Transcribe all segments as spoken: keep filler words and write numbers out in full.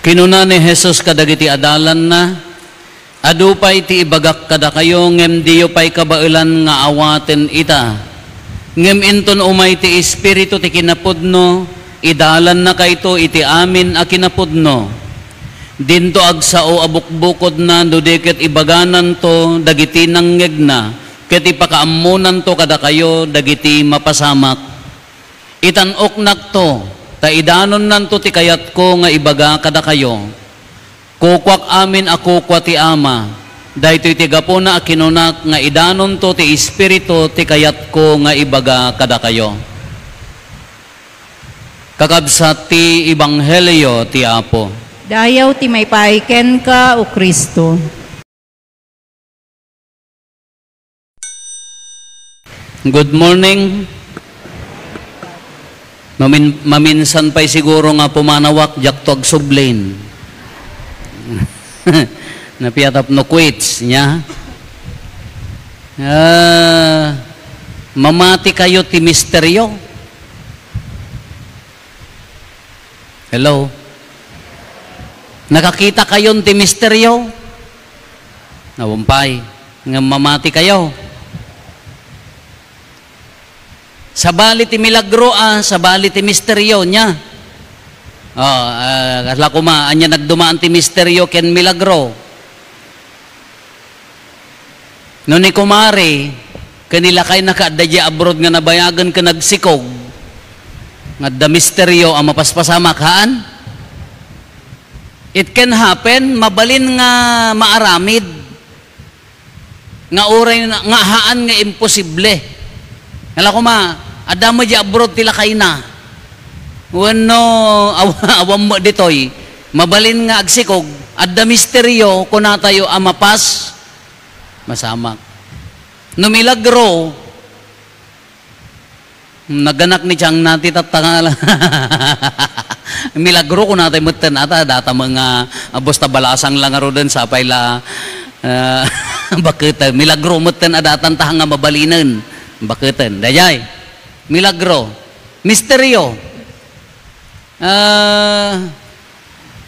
Kinuna ni Jesus kadagiti adalanna, "Adu pay ti ibagak kadakayo, ngem diyo pay kabaelan nga awaten ita. Ngem inton umay ti Espiritu ti kinapudno, idalannakayto iti amin a kinapudno. Dinto agsao a bukbukodna no di ket ibagananto dagiti nangngegna, ket ipakaammonanto kadakayo dagiti mapasamak." Itan-oknakto, ta idanonnanto ti kayatko nga ibaga kadakayo. Kukuak amin a kukua ti Ama, daytoy ti gapuna a kinunak nga idanonto ti Espiritu ti kayatko nga ibaga kadakayo. Kakabsat ti Ebanghelio ti Apo. Dayaw ti maipaay kenka, O Cristo. Good morning. Mamin-, maminsan pa'y siguro nga pumanawak, diakto agsublin. Napiatap no quits, nya? Ah, mamati kayo ti misteryo. Hello? Nakakita kayon ti misteryo? Awan pay, ngem mamati kayo. Sabali ti milagro, ah, sabali ti misteryo niya. Oh, ah, kasla koma, ania nagdumaan ti misteryo ken milagro. No ni kumare, ken ni lakayna nga adda diay abroad nga nabayagen ken nagsikog, nga adda misteryo a mapaspasamak, haan? It can happen, mabalin nga maaramid nga uray na, nga haan nga imposible. Ala koma, adda met diay abroad ti lakayna. Wenno, aw-, awan met ditoy. Mabalin nga agsikog, adda misteryo, kunatayo a mapas, masamak. No milagro, naganak ni Chang na ti tattanga la. Milagro, kunatay metten, ata, data nga, ah, basta balasang la ngaruden, sapay la, ah, baketen. Milagro metten a datan ta nga mabalinen. Baketen. Dayay. Milagro. Misteryo. Ah,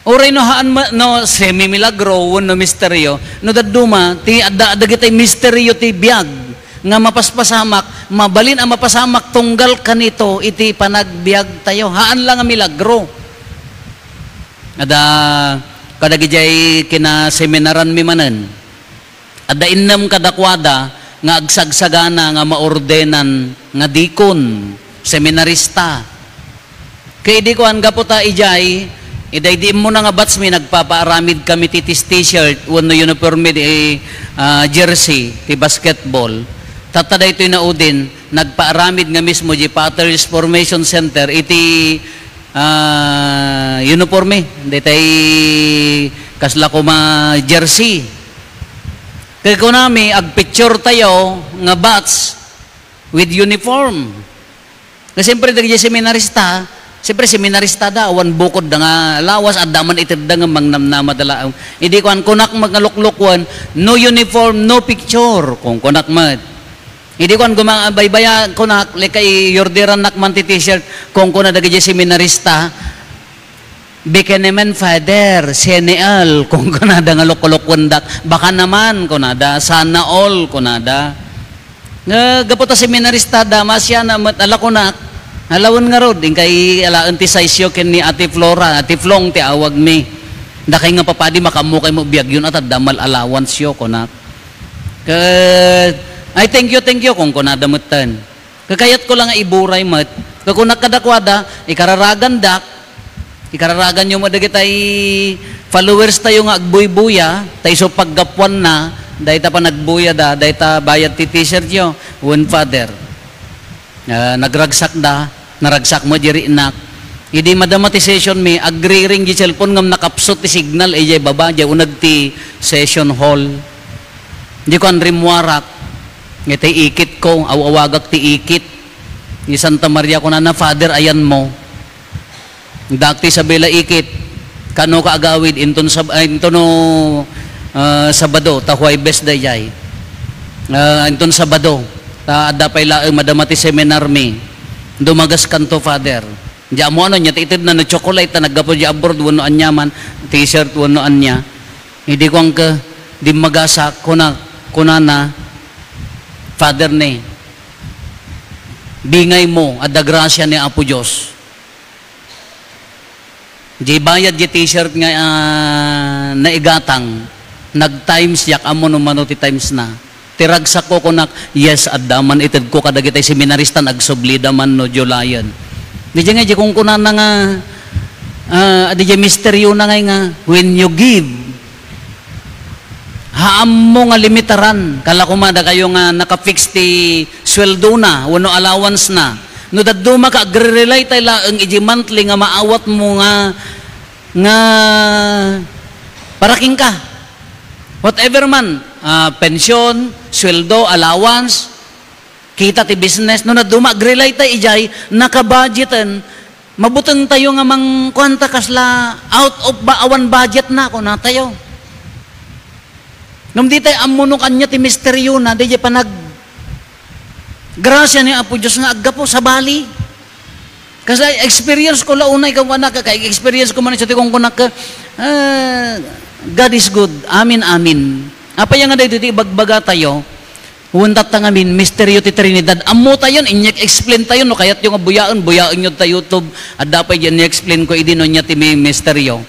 uray no haan ma-, no semi-milagro wenno misteryo, no dadduma, ti adda, adda dagiti misteryo ti biag nga mapaspasamak, mabalin a mapasamak tunggal kanito iti panagbiagtayo. Haan la nga milagro. Adda, kadagidiay kinaseminaranmi manen. Adda innem kadakuada nga agsagsagana nga maordenan nga dikon, seminarista. Ket idi kuan, gapu ta idiay, iday di immuna nga batch mi, nagpapaaramid kami ti, ti t-shirt wenno uniforme di, ah, jersey ti basketball. Tatta daytoy naudin, nagpaaramid nga mismo di Patters Formation Center iti, ah, uniforme, daytay kasla koma jersey. Ket kunami, agpicture tayo nga batch with uniform. Nga siyempre, dagiti seminarista, siyempre, seminarista da, awan bukod da nga lawas, adda man itedda nga mangnamnama da laeng. Idi kuan, kunak met nga luklukwen, "No uniform, no picture," kunkunak met. Idi kuan, guma-, baybaya, kunak, like, i-orderannak man ti t-shirt, kunkuna dagiti seminarista, "Baka naman, Father, senial," kunkunada nga luklukwendak. "Baka naman," kunada, "sana all," kunada. Nga, gapu ta seminarista da, masiana met, ala kunak, "Ala wen ngarud, inkay alaen ti size yo ken ni Ate Flora, Ate Flong ti awagmi. Dakay nga papadi, makaammo kay mo biag yon, at adda mal allowance yo," kunak. Ket, "Ay, thank you, thank you," kunkunada metten. Kakayatko la nga iburay met. Kakunak kadakuada, ikararagandak, ikararaganyo met dagitay followers tayo nga agbuybuya, ta isu paggapuanna, dayta panagbuyada, dayta bayad ti t-shirt yo, wen Father. Ah, nagragsakda, naragsak met di rinak. Idi madama ti session mi, agriring di cellphone ngem nakapsut ti signal, idiay baba, diay uneg ti session hall. Di kuan, rimmuarak. Itay ikitko, aw-awagak ti ikit. Ni Santa Maria, kunana, "Father, ayanmo." Dak ti Isabela ikit. "Kano ka agawid?" "Inton Sab-, ay, inton no, ah, Sabado, ta Huwebes daydiay." "Ah, inton Sabado, ta adda pay laeng madama ti seminar mi. Dumagaskanto, Father." Di ammo ano nia ti itedna, no chocolate ta naggapu di abroad wenno aniaman, t-shirt wenno ania. Idi kuanka, dimmagasak, kuna, kunana, "Father ne, bingaymo, adda grasia ni Apo Dios." Di bayad di t-shirt nga, ah, naigatang, nag-times, diak ammo no mano ti times na. Ti ragsakko, kunak, "Yes, adda man itedko kadagiti seminarista, agsubli da man no July-en." Di nga, di kunkunana nga, ah, di misteryona nga, nga, when you give, ha ammo nga limitaran, kala koma dakayo nga naka-fix ti sweldona wenno allowance na. No dadduma ka, agre-rely tay laeng iti monthly nga maawatmo nga, nga para kenka. Whatever man, ah, pensyon, sweldo, allowance, kita ti business, no dadduma, agre-rely tay idiay, nakabudgeten, mabuteng tayo nga mangkuanta kasla out of ba-, awan budget na, kunatayo. Ngem di tay ammo no kania ti misteryona, di panaggrasia ni Apo Dios nga aggapu, sabali. Kasi experience ko la unay, kung anak, kay experience ko man isu ti kunkunak, ah, "God is good." Amen, amen. Apay nga daytoy ti ibagbaga tayo? Wen tatta ngamin, misteryo ti Trinidad. Ammo tayon, inyek explain tayo, no kayatyo nga buyaen, buyaen nyo ta YouTube. Adda pay diyan ni-explain ko idi no nia ti mi-, misteryo.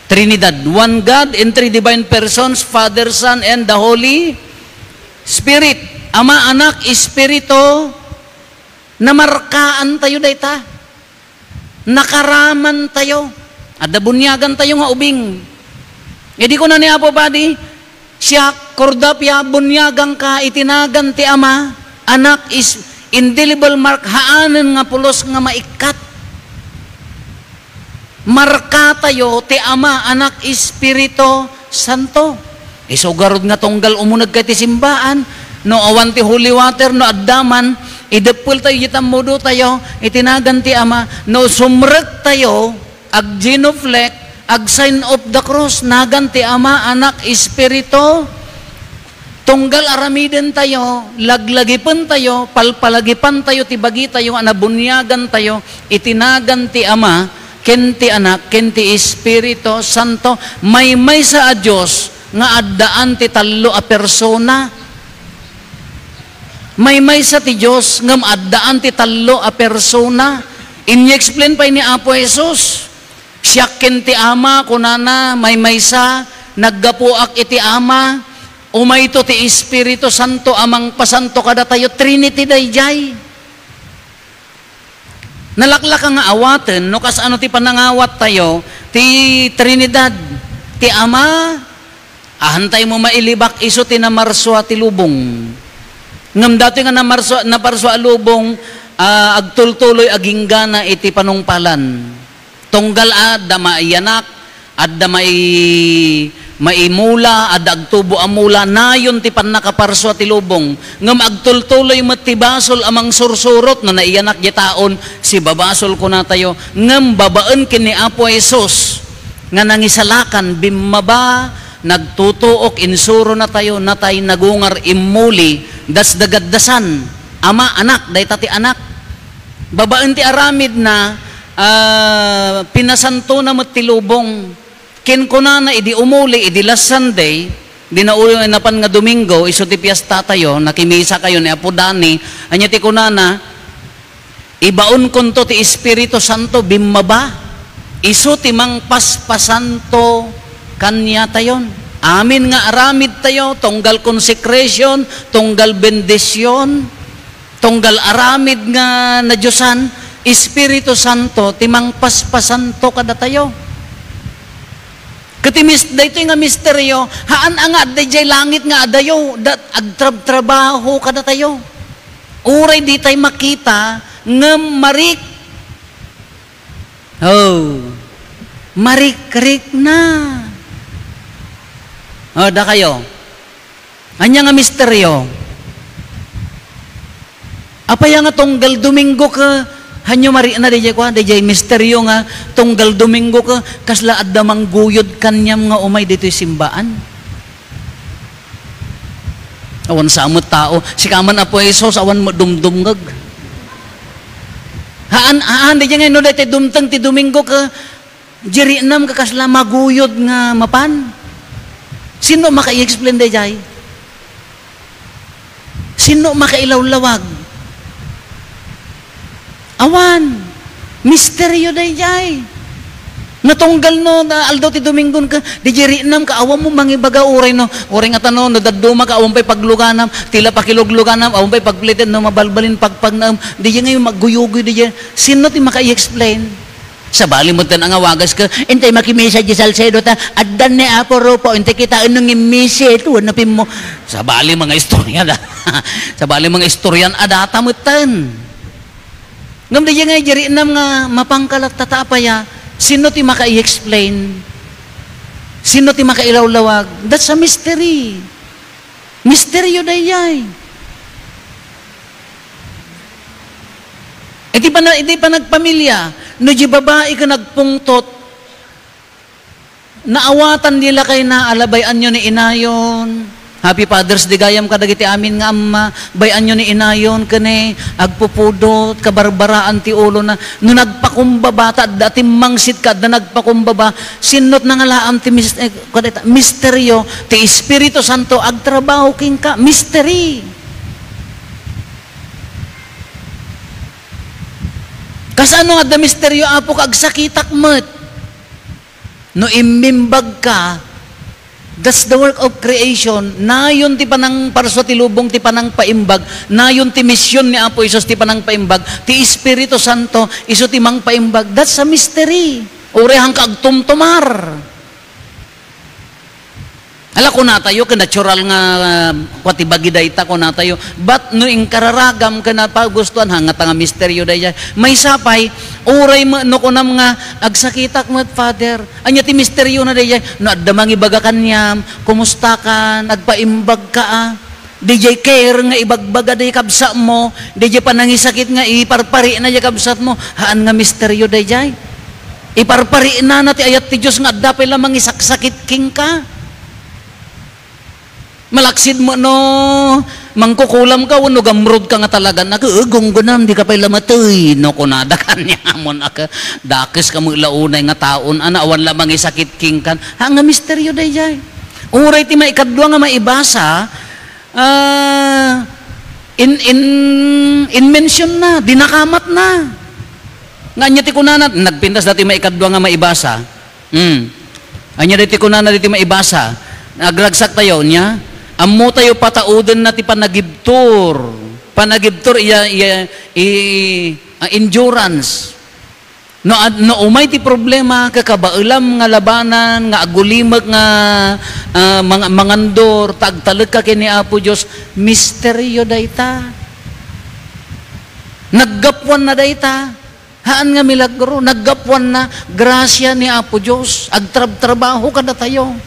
Trinidad, one God in three divine persons, Father, Son, and the Holy Spirit. Ama, Anak, Espiritu, namarkaan tayo dayta. Nakaraman tayo. Adda buniagan tayo nga ubing. Idi kuna ni Apo Padi, "Siak, kordapia, buniagangka iti nagan ti Ama, Anak, is indelible mark, haanen nga pulos nga maikkat." Markatayo ti Ama, Anak, Espiritu Santo. Isu garud nga tunggal umunegka iti simbaan, no awan ti holy water, no adda man, ideppel tayo iti tammudo tayo, iti nagan ti Ama, no sumrek tayo, ag-genuflect, ag-sign of the cross, nagan ti Ama, Anak, Espiritu, tunggal aramiden tayo, laglagipen tayo, palpalagipan tayo ti bagi tayo nga nabuniagan tayo iti nagan ti Ama, ken ti Anak, ken ti Espiritu Santo. Maymaysa a Dios nga addaan ti tallo a persona. Maymaysa ti Dios ngem addaan ti tallo a persona. Ini-explain pay ni Apo Jesus. "Siak ken ti Ama," kunana, "maymaysa, naggapuak iti Ama, umayto ti Espiritu Santo a mangpasanto kadatayo." Trinity daydiay. Nalaklaka nga awaten no kasano ti panangawat tayo ti Trinidad. Ti Ama, ahantay mo mailibak, isu ti namarsua ti lubong. Ngem datoy nga namarsua, naparsua a lubong, ah, agtultuloy aginggana iti panungpalan. Tunggal adda maiyanak, adda mai-, maimula, adda agtubo a mula, nayon ti pannakaparsua ti lubong. Ngem agtultuloy met ti basol a mangsursurot no naiyanak diay taon, sibabasol kunatayo. Ngem babaen ken ni Apo Jesus nga nangisalakan, bimmaba, nagtutuok, insurona tayo, natay, nagungar, immuli, dasdagaddasan. Ama, Anak, dayta ti Anak. Babaen ti aramidna, ah, pinasantona met ti lubong. Kinkunana idi umuli, idi Last Sunday, di na ulo napan nga Domingo, isu ti piesta tayo, nakimisa kayo ni Apo Dani, ania ti kunana, "Ibaonkonto ti Espiritu Santo, bimmaba, isu ti mangpaspasanto kaniatayon." Amin nga aramid tayo, tunggal consecration, tunggal bendision, tunggal aramid nga nadiosan, Espiritu Santo ti mangpaspasanto kadatayo. Ket ti mis-, daytoy nga misteryo, haan a nga adda idiay langit nga adayo, dat-, agtrabtrabaho kadatayo. Uray ditay makita, ngem marik-, oh, marikrikna. Oh, dakayo. Ania nga misteryo? Apay nga tunggal Domingo ka, hanyo marikna daydiay kua, daydiay misteryo nga tunggal Domingo ka, kasla adda mangguyod kaniam nga umay ditoy simbaan? Awan sa met tao. Sika man, Apo Jesus, awan met dumdumngeg. Haan, haan, daydiay ngay no daytoy dumteng ti Domingo ket, diay riinam ket kasla maguyod nga mapan. Sino makai-explain daydiay? Sino makailawlawag? Awan. Misteryo daydiay. Natunggal no, na aldaw ti Domingon ka, diay riinam ka, awan mo mangibaga uray no, uray nga tano, no dadduma ka, awan pay pagluganam, tila pakilugluganam, awan pay pagplited no, mabalbalin pagpagnaem, diay ngay magguyugoy, diay, sino ti makai-explain? Sabali met ten a ngawagas ka, intay makimisa di Salcedo ta, addan ni Apo Rufo, intay kitaen no ngimmisit, wano pimmo. Sabali mga istorya da. Sabali mga istoryan a data met ten. Ngem diay nga ijariinam nga mapangkalatta ta apaya, sino ti makai-explain? Sino ti makailawlawag? That's a mystery. Misteryo daydiay. Iti pana-, iti panagpamilya, no di babai ken nagpungtot, naawatan di lakayna a la bay-anyo ni inayon. Happy Father's Day gayam kadagiti amin nga amma. Bay-anyo ni inayon ken ni agpupudot, kabarbaraan ti ulona. No nagpakumbaba, ta adda timmangsit ka, adda nagpakumbaba. Sinno ti nangalaam ti mis-, eh, kadayta, misteryo, ti Espiritu Santo agtrabaho kenka. Mystery. Kasano nga adda misteryo, Apo, ka agsakitak met? No immimbag ka, that's the work of creation. Nayon ti panangparsua ti lubong ti panangpaimbag. Nayon ti mision ni Apo Jesus ti panangpaimbag. Ti Espiritu Santo, isu ti mangpaimbag. That's a mystery. Uray haan ka agtumtumar. Ala, kunatayo, ken natural nga, ah, kua ti bagi dayta, kunatayo. But no inkararagam ken napagustuan, haan ngata nga misteryo daydiay. Maysa pay, uray met no kunam nga, "Agsakitak met, Father." Ania ti misteryona daydiay? No adda mangibaga kaniam, "Kumustakan? Agpaimbagka, a?" Daydiay care nga ibagbaga daydiay kabsatmo, daydiay panangisakit nga iparparina daydiay kabsatmo, haan nga misteryo daydiay. Iparparinana ti ayat ti Dios nga adda pay la mangisaksakit kenka. Malaksid met no mangkukulam ka wenno gamrod ka nga talaga, "Nag-, gunggonam, di ka pay la matey," no kunada kaniamon a, "Dakes ka met la unay nga taon, ana, awan la mangisakit kenkan." Haan nga misteryo daydiay. Uray ti maikadua nga maibasa, ah, in, in, in-mention na, dinakamat na. Nga ania ti kunana, nagpintas dati maikadua nga maibasa. Hmm. Ania daytoy kunana daytoy maibasa? Nagragsak tayo, nia? Ammo tayo pataudenna ti panagibtur. Panagibtur, iya, iya, i, ah, endurance. No ad-, no umay ti problema, kakabaelam nga labanan, nga agulimek nga, ah, mang-, mangandor, ta agtalekka ken ni Apo Dios, misteryo dayta. Naggapuanna dayta. Haan nga milagro, naggapuanna, grasia ni Apo Dios, agtrabtrabaho kadatayo.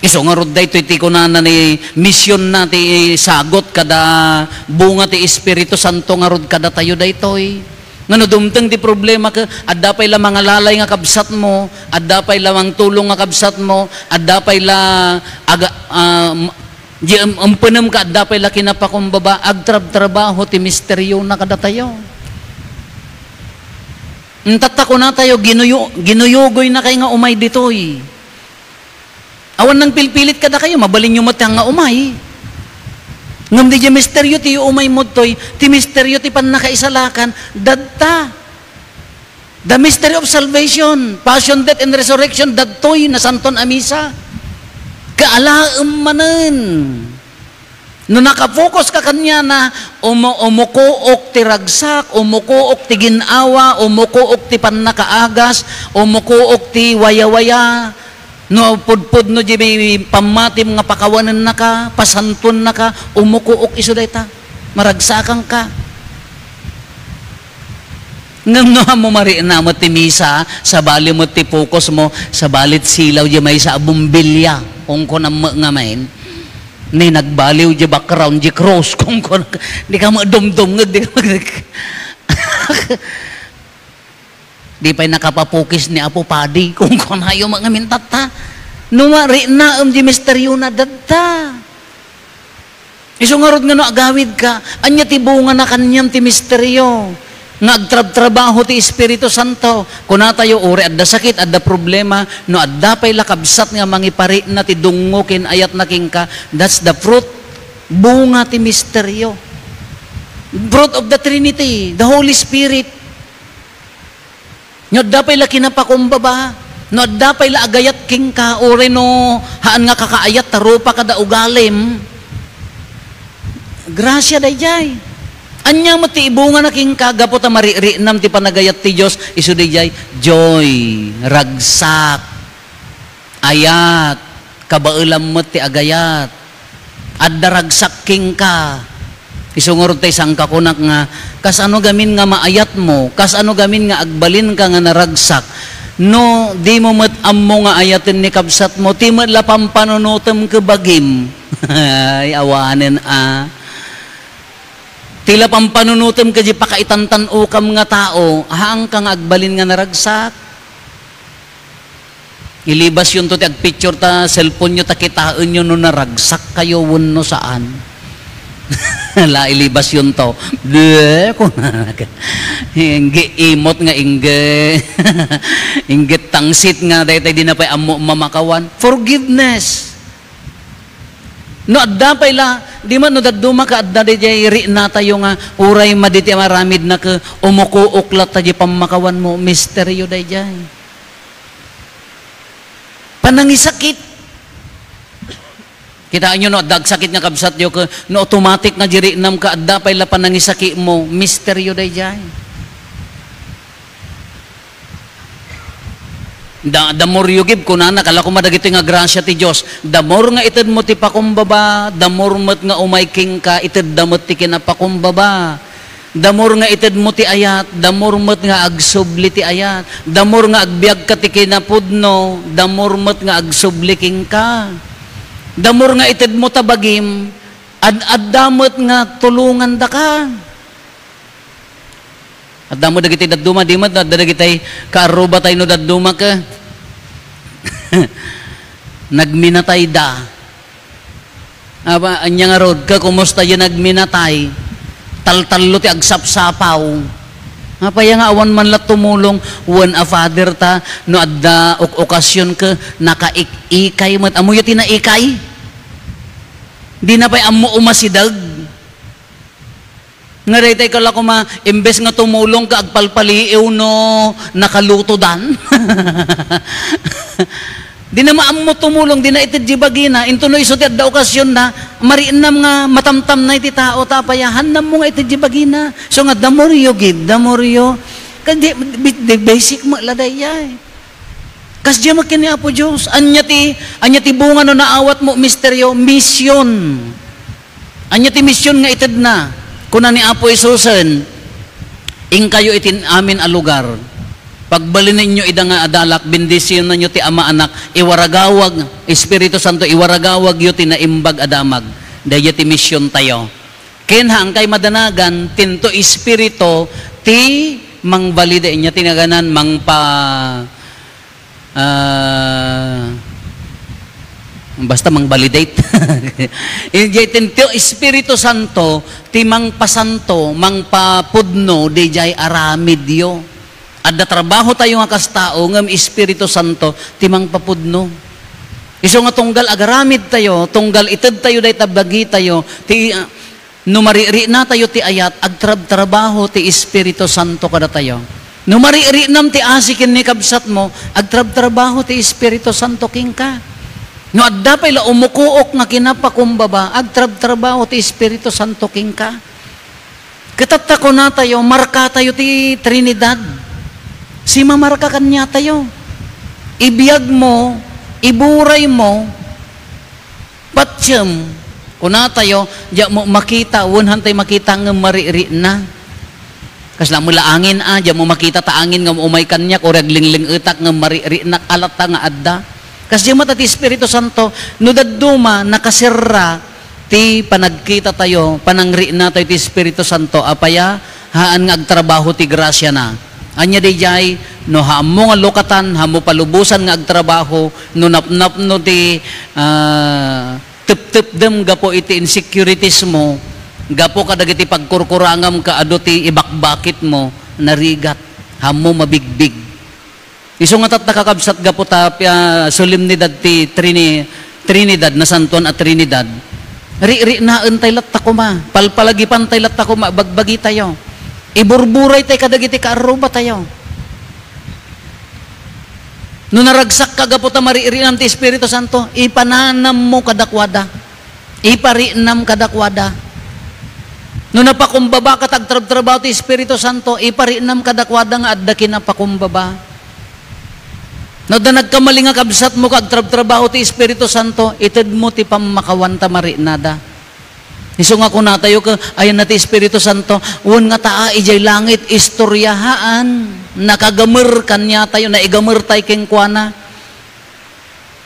Isu ngarud daytoy ti kunana ni misionna ti sagut kada bunga ti Espiritu Santo ngarud kadatayo daytoy. Nga no dumteng ti problema ket adda pay la mangalalay nga kabsatmo, adda pay la mangtulong nga kabsatmo, adda pay la aga-, ah, Di em-, empenem ka, adda pay la kinapakumbaba, agtrabtrabaho ti misteryona kadatayo. Intatta kunatayo, ginuyo-, ginuyugoynakay nga umay ditoy. Awan nangpilpilit kadakayo, mabalinyo met nga umay. Ngem diay misteryo ti umaymo ditoy, ti misteryo ti pannakaisalakan, dadta. The mystery of salvation, passion, death, and resurrection, dagtoy nasanton a misa. Kaalaem manen. No nakapokus ka kaniana, umu-, umukuok ti ragsak, umukuok ti gin-awa, umukuok ti pannakaagas, umukuok ti wayawaya. No pudpudno diay pammatim nga pakawanennaka, pasantuennaka, umukuok isu dayta. Maragsakanka. Ngem no ammo marikna met ti misa, sabali met ti pokusmo, sabali ti silaw diay maysa a bombilya, kunkunam met ngamin. Ni nagbaliw diay background diay cross, kunkuna, di ka madumdumngeg, di ka mag-, di pay nakapapukis ni Apo Padi, kunkunayo met ngamin, tatta. No mariknaem diay misteryona, dadta. Isu ngarud nga no agawidka, ania ti bungana kaniam ti misteryo? nga agtrabtrabaho ti Espiritu Santo. Kunatayo, uray adda sakit, adda problema, no adda pay la kabsat nga mangiparikna ti dungngo ken ayatna kenka, that's the fruit, bunga ti misteryo. Fruit of the Trinity, the Holy Spirit. No adda pay la kinapakumbaba, no adda pay la agayat kenka, uray no haan nga kakaayat, ta rupa kada ugalim, grasia dayjay. Ania met ti ibungana kenka gapu ta maririknam ti panagayat ti Dios, isu dayjay, joy, ragsak, ayat, kabaelam met ti agayat. Adda ragsak kenka. Isu ngarud tay sangkakunak nga, kasano gamin nga maayatmo? Kasano gamin nga agbalinka nga naragsak? No dimo met ammo nga ayaten ni kabsatmo, ti met la pampanunotem ket bagim. Ay, awanen a. Ti la pampanunotem ket di pakaitantan-okam nga tao, haanka nga agbalin nga naragsak. Ilibasyonto ti agpicture ta cellphonenyo ta kitaenyo no naragsak kayo wenno saan. La, ilibasyonto. Bleh, kuna-, ingge imot nga ingge. Ingge tangsit nga daytay di na pay ammo mamakawan. Forgiveness. No adda pay la, di man no dadduma ket adda dayjay riknatayo nga uray madi ti aramidna ket umukuok latta di pammakawanmo, misteryo dayjay. Panangisakit. Kitaenyo no adda agsakit nga kabsatyo ket no automatic nga di riknam ket adda pay la panangisakitmo, misteryo dayjay. Da, the more you give, kunana, kala koma dagitoy nga grasia ti Dios. The more nga itedmo ti pakumbaba, the more met nga umay kenka, itedda met ti kinapakumbaba. The more nga itedmo ti ayat, the more met nga agsubli ti ayat. The more nga agbiagka ti kinapudno, the more met nga agsubli kenka. The more nga itedmo ta bagim, ad-adda met nga tulongandaka. Adda met dagiti dadduma, di met adda dagiti kaarrubatay no dadduma ket nagminatayda. Aba, ania ngarud, ket kumusta diay nagminatay? Taltallo ti agsapsapaw. Apay nga awan man la tumulong? Wen a, Father, ta no adda ok-, okasion ket nakaik-ikay met. Ammoyo ti naikay? Dina pay ammo umasideg. Nga daytay kala koma, imbes nga tumulong ket agpalpaliiw no nakalutodan. Dina maammo tumulong, dina ited di bagina. Into no isu ti adda okasionna, mariknam nga matamtamnay ti tao, ta apay a, hannammo nga ited di bagina. So nga, the more you give, the more you, kan di, bi-, di basic met la dayjay. Kasdiay met ken ni Apo Dios. Ania ti, ania ti bunga no naawatmo, misteryo? Mission. Ania ti mission nga itedna? Kuna ni Apo Jesusen, "Inkayo iti amin a lugar. Pagbalinenyo ida nga adalak, bendisionanyo ti Ama, Anak, iwaragawag, Espiritu Santo, iwaragawagyo ti naimbag a damag." Daydiay ti mission tayo. Ken haankay madanagan, tinto Espiritu ti mangbalide. Ania ti naganan? Mangpa-, ah, basta mangbalidate. Idiay tinto Espiritu Santo ti mangpasanto, mangpapudno, didiay aramidyo. Adda trabaho tayo nga kas tao, ngem Espiritu Santo ti mangpapudno. Isu nga tunggal agaramid tayo, tunggal ited tayo dayta bagi tayo, ti, ah, no maririknatayo ti ayat, agtrabtrabaho ti Espiritu Santo kadatayo. No maririknam ti asi ken ni kabsatmo, agtrabtrabaho ti Espiritu Santo kenka. No adda pay la umukuok nga kinapakumbaba, agtrabtrabaho ti Espiritu Santo kenka. Ket tatta kunatayo, markatayo ti Trinidad. Simamarka kaniatayo. Ibiagmo, iburaymo, patiem. Kunatayo, diak mo makita, wen hantay makita ngem maririkna. Kasla met la angin a, diak mo makita ta angin ngem umay kaniak, uray aglingling-etak ngem maririknak a latta nga adda. Kasdiay met ti Espiritu Santo, no dadduma, nakaserra, ti panagkitatayo, panangriknatayo ti Espiritu Santo, apay a, haan nga agtrabaho ti grasiana. Ania daydiay, no haammo nga lukatan, haammo palubosan nga agtrabaho, no napnapno ti, ah, teptepdem gapu iti insecurities mo, gapu kadagiti pagkurkurangam ket adu ti ibakbakitmo, narigat, ammo mabigbig. Isu nga tatta, kakabsat, gapu ta pia-, solemnidad ti Trini-, Trinidad, Nasantoan a Trinidad, riknaentay latta koma, palpalagipantay latta koma, bagbagitayo. Iburburaytay kadagiti kaarrubatayo. No naragsakka gapu ta mariknam ti Espiritu Santo, ipananammo kadakuada. Ipariknam kadakuada. No napakumbabaka ta agtrabtrabaho ti Espiritu Santo, ipariknam kadakuada nga adda kinapakumbaba. No adda nagkamali nga kabsatmo ket agtrabtrabaho ti Espiritu Santo, itedmo ti pammakawan ta mariknada. Isu nga kunatayo ket ayanna ti Espiritu Santo, wen nga ta, a, idiay langit, istoryahaan, nakagamer kaniatayo, naigamertay kenkuana,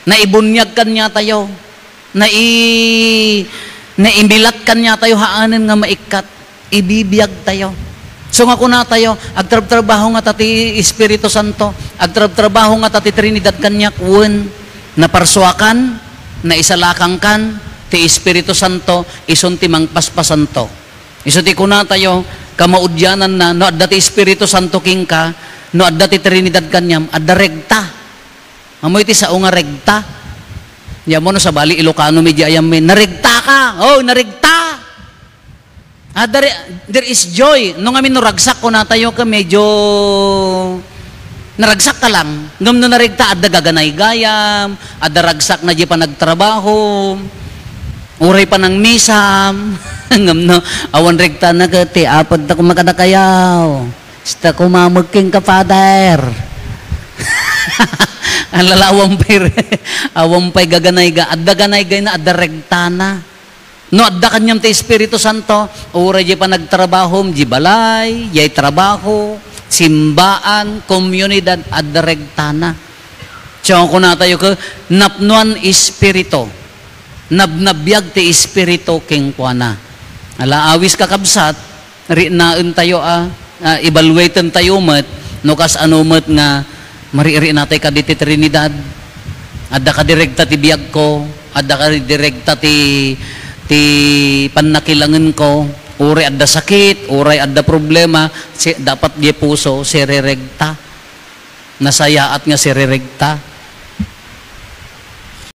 naibuniag kaniatayo, nai-, naimilat kaniatayo, haanen nga maikkat, ibibiagtayo. Isu nga kunatayo, agtrabtrabaho ngata ti Espiritu Santo, agtrabtrabaho ngata ti Trinidad kaniak, wen naparsuakan, naisalakangkan ti Espiritu Santo, isun ti mangpaspasanto. Isu ti kunatayo, kamaudiananna, no adda ti Espiritu Santo kenka, no adda ti Trinidad kaniam, adda regta. Ammo iti sao nga regta? Di ammo no sabali Ilocano mi di ayam mi, "Naregta ka!" Oh, naregta! Ah, there, there is joy. No ngamin no ragsak, kunatayo ket medyo naragsak ka lang. Ngem no naregta, adda gaganaygayam, adda ragsakna di panagtrabaho, uray panangmisam. Ngem no awan regtana ket ti apod ta kumakadakayaw. Ista kumameg kenka, Father. Alala, awan pay re-, awan pay gaganayga. Adda ganaygayna, adda regtana. No adda kaniam ti Espiritu Santo, uray di panagtrabahom, di balay, di trabaho, simbaan, komunidad, adda regtana. Siya kunatayo ket napnoan Espiritu. Nabnabiag ti Espiritu kenkuana. Ala, awis, kakabsat, riknaentayo a, a, evaluatentayo met no kasano met nga mariknatay kaditi Trinidad. Adda kadi regta ti biagko, adda kadi regta ti, ti pannakilangenko, uray adda sakit, uray adda problema, si-, dapat di puso, sireregta. Nasayaat nga sireregta.